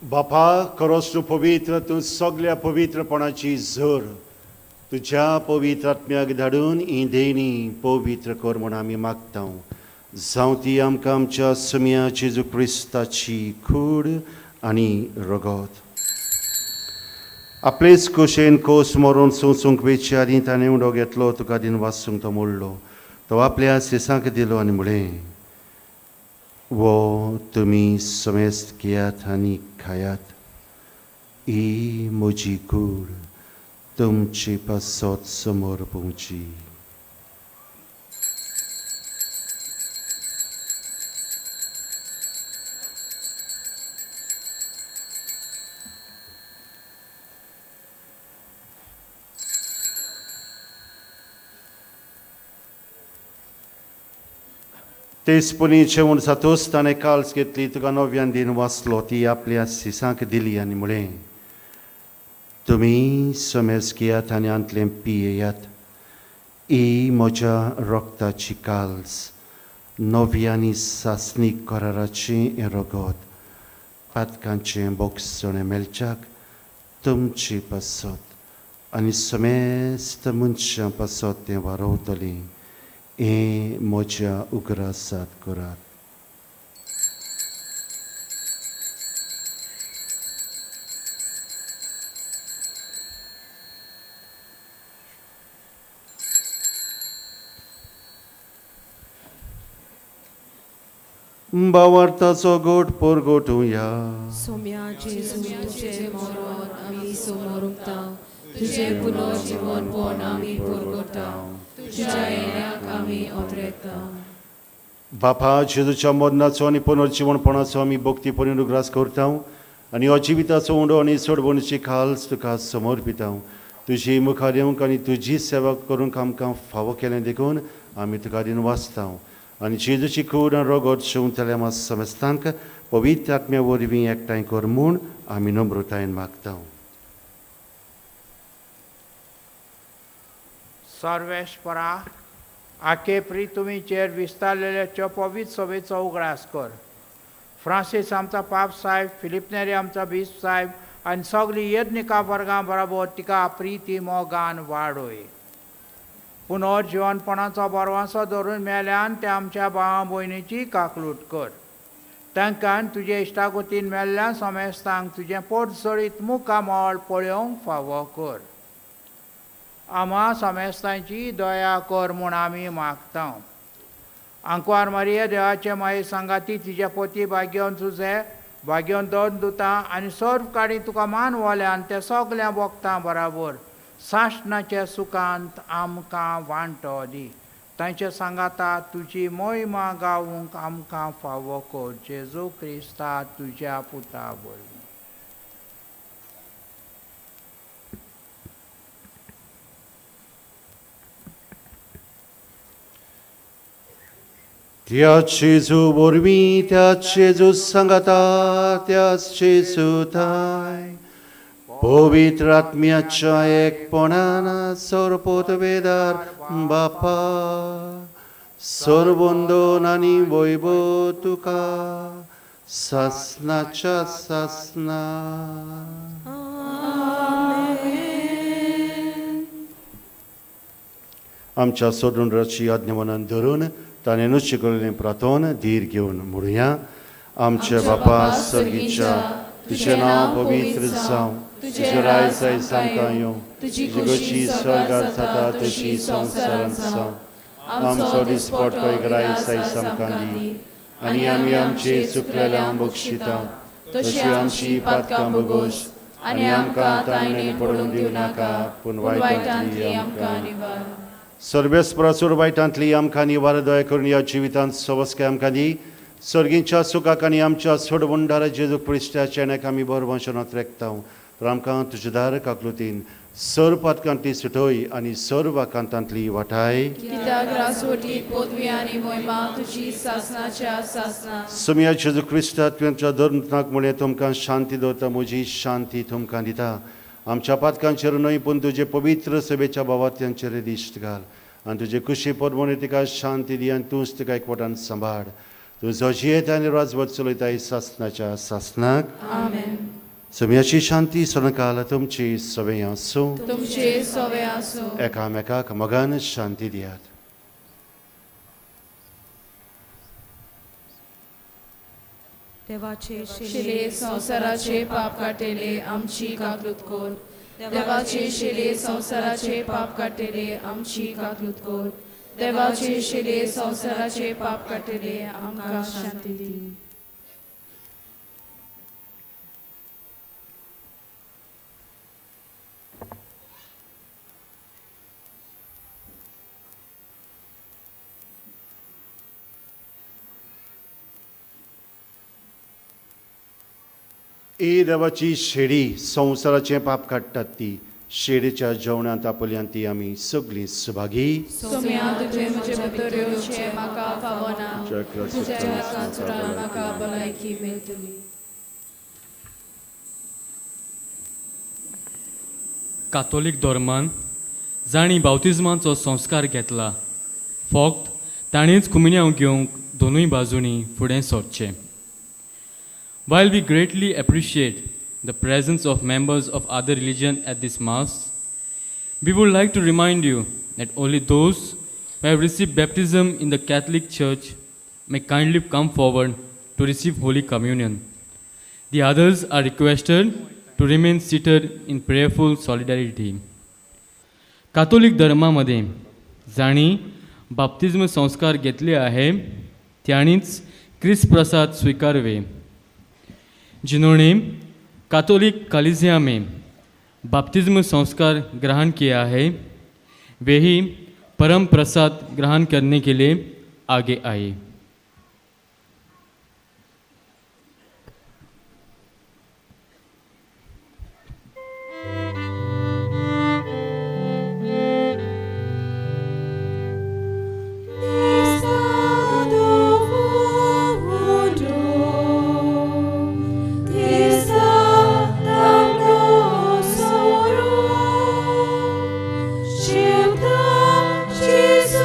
बापा, खरोच तूं पवित्र, तूं सगल्या पवित्रपणाची झर. तुज्या पवित्र आत्म्याक धाडून ही देणी पवित्र कर म्हूण आमी मागता. जावं ती आमकां आमच्या सुम्या जेजू क्रिस्ताची कूड आनी रगत. आपलेच कुशेन कोस मरोन सोंसूंक वेचे आदीं ताणें उडो घेतलो, तुका दिन वासूंक तो मोडलो, तो आपल्या सिसांक दिलो आनी म्हणलें, वो तुमी समेस्त घेयात आनी खायात. ही म्हजी कूड तुमचे पासत समोर पोवची. तेच पुणी जेवण जातूच ताणें काल्स घेतली, तुका नव्यान दिन वाचलो, ती आपल्या सिसांक दिली आनी म्हणलें, तुमी समेज घेयात आनी आंतलें पियेयात. ही म्हज्या रक्ताची काल्स, नवी आनी सासणीक कराराचें हें रगत, पातकांचें बोगसणें मेळच्याक तुमचे पासत आनी समेस्त मनशां पासत तें वारवतलें. हें म्हज्या उगडासात करात. भावार्थाचो गोट पोरगोटुया. सोम्या जेजू, तुजें मरण आमी समोरुंकता, तुजें पुनर्जीवनपण आमी पोरगोटा, तुज्या येण्याक आमी ओतरेता. बापा, जेजूच्या मरणाचो आनी पुनर्जीवनपणाचो आमी भक्तीपणी उगडास करता आनी हो जिविताचो उंडो आनी सोडवणीची खाल्स तुका समर्पिता. तुजी मुखार येवंक आनी तुजी सेवा करूंक आमकां फावो केलें देखून आमी तुका दिन वाचता आनी जेजूची कूड आनी रगत शेंवतल्या आमकां समेस्तांक पवित्र आत्म्या वरवीं एकठांय कर म्हूण आमी नम्रतायेन मागता. सर्वेस्परा, आखे प्री तुमीचेर विस्तारलेल्या पवित्र सभेचो उगडास कर. फ्रांसीस आमचा पाप साहेब, फिलिप नेरी आमचा बीस साहेब आनी सगळी यज्ञिका वर्गां बराबर तिका प्रिती मोगान वाडय. पुनर्जिवनपणाचो बरवासो धरून मेल्यान ते आमच्या भावा भयणीची काकलूट कर. तांकां तुजे इश्टागतीन मेल्ल्या समेस्तांक तुजें पोटसळीत मुखामळ पळोवंक फावो कर. आमा समेस्तांची दया कर म्हूण आमी मागता. आंकवार मारिया देवाचे माये सांगाती तिज्या पोती भाग्योन तुजें भाग्योन दोन दुता आनी सर्व काडी तुका मान वल्यान ते सगळ्या भोगता बराबर सासणाच्या सुखांत आमकां वांटो दी. तांच्या सांगाता तुजी मोहिमा गावूंक आमकां फावो कर, जेजू क्रिस्ता तुज्या पुता वरवीं. त्या जेजू वरवीं, त्या जेजू सांगाता, त्या जेजू थाय पवित्र आत्म्याच्या एकपणान सर्वपदवेदार बापा सर्वंदन आनी वैभव तुका सासनाच्या सासना. आमच्या सोडूनराची आज्ञा मनान धरून ताणें नुस्तें शिकयल्लें प्रार्थन धीर घेवन म्हणुया. आमच्या बापा सर्गीच्या, तुजें नांव पवित्र जावं, तुजें राज आयज आमकां येवं, तुजी खोशी स्वर्गार जाता तशी संवसारांत जावं. आमचो दिसपट्टो एक रायस आयज आमकां दी आनी आमी आमचे चुकलेल्यांक बक्षिता तशी आमची पातकां बगोस आनी आमकां ताणें पडून दिवं नाका, पूण वायटांतली आमकां निवार. सर्वेस्परा वायटांतली आमकां निवार दया करून ह्या जिवितांत सवस्काय आमकां दी. सर्गींच्या सुखाक आनी आमच्या सोडवणदारा जेजू क्रिस्ताच्या नांवाक आमी बरवंशनात रेखता. तर आमकां तुज्या दार काकलुतीन सर्व पातकांतली सुटय आनी सर्व आकांतांतली वाटाय. कित्याक रासवटी पदवी आनी मोहिमा तुजी सासनाच्या सासना. सोम्या जेजू क्रिस्ता, तुवें आमच्या धर्मनाक म्हणलें, तुमकां शांती दवरता, म्हजी शांती तुमकां दिता. आमच्या पातकांचेर न्हय पूण तुजे पवित्र सभेच्या भावात्यांचेर दिश्ट घाल आनी तुजे कुशी परमणे तिका शांती दी आनी तूंच तिका एकवटान सांबाळ. तूं जजियेत आनी राजवट चलयताय सासनाच्या सासनाक. आमेन. सम्याची शांती सदांकाल तुमची सवय आसूं, तुमचे सवय आसूं. एकामेकाक मोगान शांती दियात. देवाचे शिले संवसाराचे पाप काडटले आमची काकलूत कर. देवाचे शिले संवसाराचे पाप काडटले आमची काकलूत कर. देवाचे शिले संवसाराचे पाप काडटले आमकां शांती दी. ए देवाची शेडी संवसाराचें पाप काडटात ती शेडीच्या जेवणांत आपल्यान ती आमी सगळीं सुभागी. सोम्या तुजें म्हजे भितर येवचें म्हाका फावना, तुज्या कांचुरान म्हाका भलायकी मेळटली. कातोलीक धर्मान जांणी बावतिज्माचो संस्कार घेतला फक्त ताणेंच कुमिन्यांव घेवंक दोनूय बाजूंनी फुडें सरचें. While we greatly appreciate the presence of members of other religion at this Mass, we would like to remind you that only those who have received baptism in the Catholic Church may kindly come forward to receive Holy Communion. The others are requested to remain seated in prayerful solidarity. Catholic धर्मामध्ये जांणी बाप्तिज्म संस्कार घेतले आहे त्यांनीच क्रिस्त प्रसाद स्वीकारवे. जिन्होंने कैथोलिक कलीसिया में बाप्तिज्म संस्कार ग्रहण किया है वे ही परम प्रसाद ग्रहण करने के लिए आगे आए. Jesus,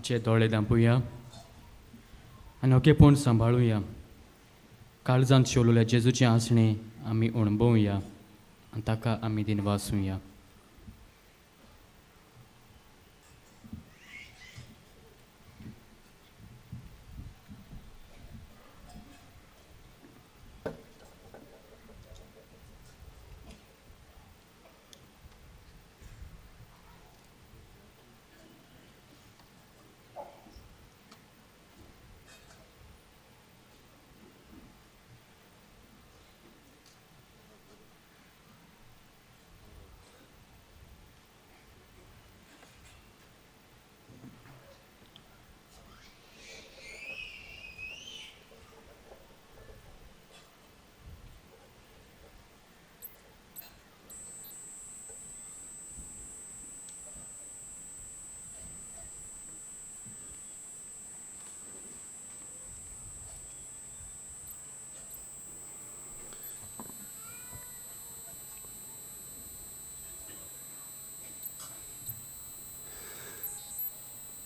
आमचे दोळे धांपुया आनी ओकेपण सांबाळुया. काळजांत शेवलेल्या जेजूचें आसणें आमी अणभवया आनी ताका आमी दिनवासुया.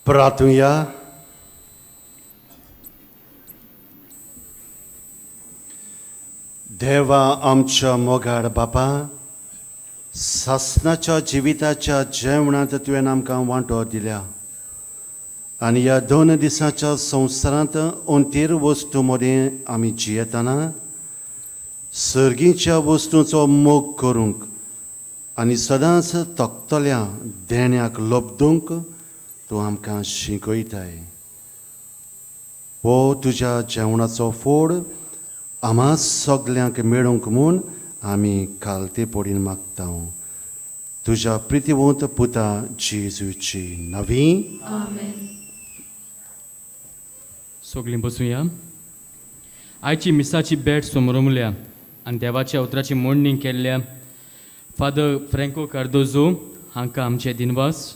प्रार्थुया. देवा आमच्या मोगाळ बापा, सासनाच्या जिविताच्या जेवणांत तुवें आमकां वांटो दिल्या आनी ह्या 2 दिसांच्या संवसारांत अंतीर वस्तू मदें आमी जियेतना सर्गीच्या वस्तूंचो मोग करूंक आनी सदांच तकतल्या देण्याक लब्दूंक तूं आमकां शिकयताय. हो तुज्या जेवणाचो फोड आमा सगल्यांक मेळूंक म्हूण आमी कालते पडीन मागता. तुज्या प्रितीवंत पुता जेजूची नवी. आमेन. सगळीं बसुया. आयची मिसाची भेट समरमल्या आनी देवाच्या उतराची मोडणी केल्ल्या फादर फ्रँको कार्दोजो हांकां आमचे दिनवास.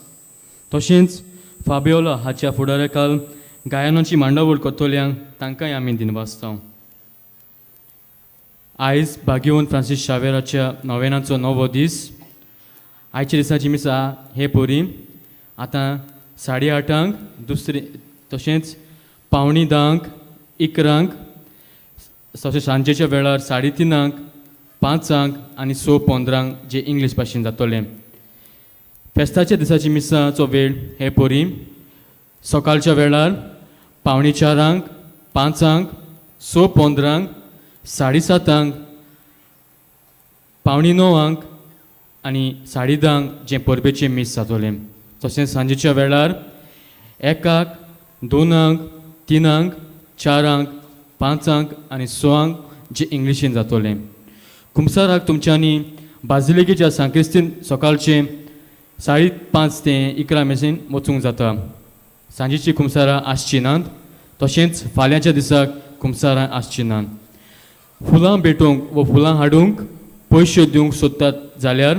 तशेंच फाबियोला हाच्या फुडाराकाल गायनाची मांडावळ करतल्यांक तांकांय आमी दिनवासता. आयज भाग्यवंत फ्रांसीस शावेराच्या नोवेनाचो 9वो दीस. आयच्या दिसाची मिसा हे परी आतां 8:30 दुसरे, तशेंच 9:45, 11, तशें सांजेच्या वेळार 3:30, 5 आनी 6:15 जे इंग्लीश भाशेन जातलें. फेस्ताच्या दिसाची मिसाचो वेळ हे परी सकाळच्या वेळार 3:45, 5, 6:15, 7:30, 8:45 आनी 10:30 जें परबेचें मीस जातलें. तशेंच सांजेच्या वेळार 1, 2, 3, 4, 5 आनी 6 जें इंग्लिशीन जातलें. कुमसाराक तुमच्यांनी बाजिलिकेच्या सांक्रिस्तीन सकाळचें 5:30 ते 11 मेरेन वचूंक जाता. सांजेची कुमसारां आसची नात, तशेंच फाल्यांच्या दिसाक कुमसारां आसची नात. फुलां भेटोवंक वा फुलां हाडूंक पयशे दिवंक सोदतात जाल्यार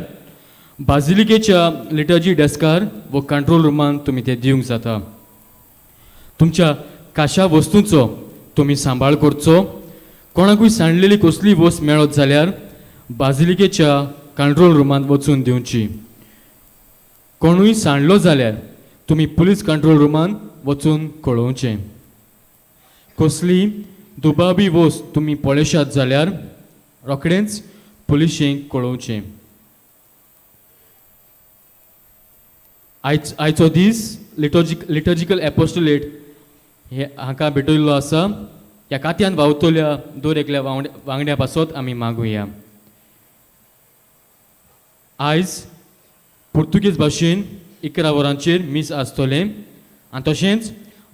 बाजिलिकेच्या लिटर्जी डेस्कार वा कंट्रोल रुमान तुमी ते दिवंक जाता. तुमच्या काशा वस्तूंचो तुमी सांबाळ करचो. कोणाकूय सांडलेली कसलीय वस्त मेळत जाल्यार बाजिलिकेच्या कंट्रोल रुमांत वचून दिवची. कोणूय सांडलो जाल्यार तुमी पुलीस कंट्रोल रुमान वचून कळोवचें. कसली दुबावी वस्त तुमी पळयशात जाल्यार रोखडेंच पुलिशेंक कळोवचें. आयचो दीस लिटर्जिकल एपोस्टोलेट हे हांकां भेटयल्लो आसा. ह्या कात्यान वावतल्या दर एकल्या वांगड्या पासत आमी मागुया. आयज पुर्तुगेज भाशेन 11 वरांचेर मीस आसतलें आनी तशेंच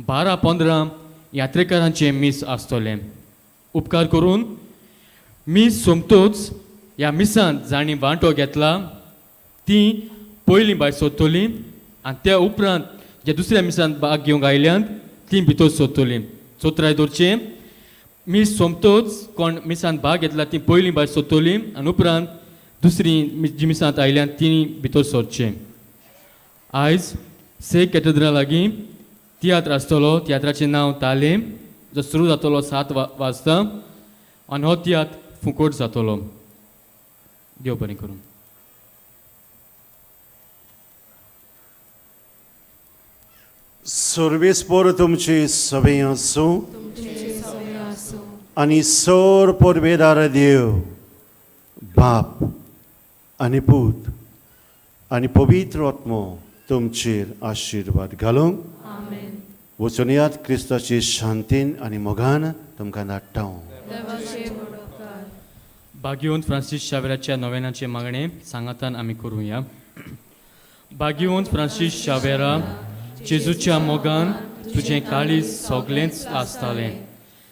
12:15 यात्रेकारांचें मीस आसतलें. उपकार करून मीस सोमतोच ह्या मिसांत जांणी वांटो घेतला तीं पयलीं भायर सोदतलीं आनी त्या उपरांत जे दुसऱ्या मिसांत भाग घेवंक आयल्यांत तीं भितर सोदतलीं. चोत्राय दवरचें, मीस सोमतोच कोण मिसांत भाग घेतला तीं पयलीं भायर सोदतलीं आनी उपरांत दुसरी जी मिसांत आयल्यांत तीं भितर सरचें. आयज से कॅथेड्रल लागीं तियात्र आसतलो. तियात्राचें नांव तालेम, जो सुरू जातलो 7 वाजता आनी हो तियात्र फुकट जातलो. देव बरें करूं. सर्वेस्पोर तुमची सवय आसूं आनी सोर पोरबेदार देव बाप आनी पूत आनी पवित्र आत्मो तुमचेर आशिर्वाद घालूंक. वचून यात क्रिस्ताची शांतीन आनी मोगान तुमकां धाडटा. भाग्यवंत फ्रांसीस शावेराच्या नोवेनाचें मागणें सांगातान आमी करुया. भाग्यवंत फ्रांसीस शावेरा, जेजूच्या मोगान तुजें काळीज सगळेंच आसतालें,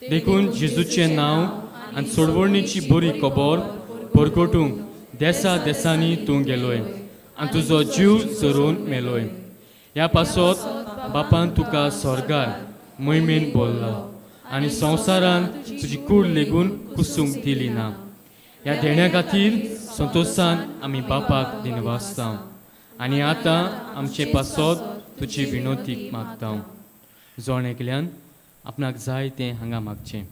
देखून जेजूचें नांव आनी सोडवणीची बरी खबर परगटूंक देसा देसांनी तूं गेलोय आनी तुजो जीव जरोवन मेलोय. ह्या पासत बापान तुका स्वर्गार मोहिमेन बोल्ला आनी संवसारान तुजी कूड लेगून कुसूंक दिली ना. ह्या देण्या खातीर संतोशान आमी बापाक दिनवासता आनी आतां आमचे पासत तुजी विनोतीक मागता. जण एकल्यान आपणाक जाय तें हांगा मागचें.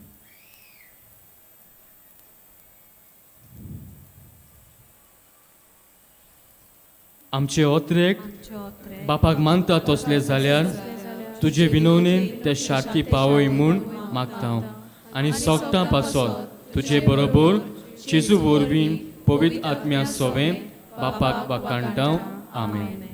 आमचे ओत्रेक बापाक मानता तसले जाल्यार तुजे विनवणेन ते शार्ती पावय म्हूण मागता आनी सोगटां पासत तुजे बरोबर जेजू वरवीं पवित्र आत्म्या सोवें बापाक वाकाणटा. आमेन.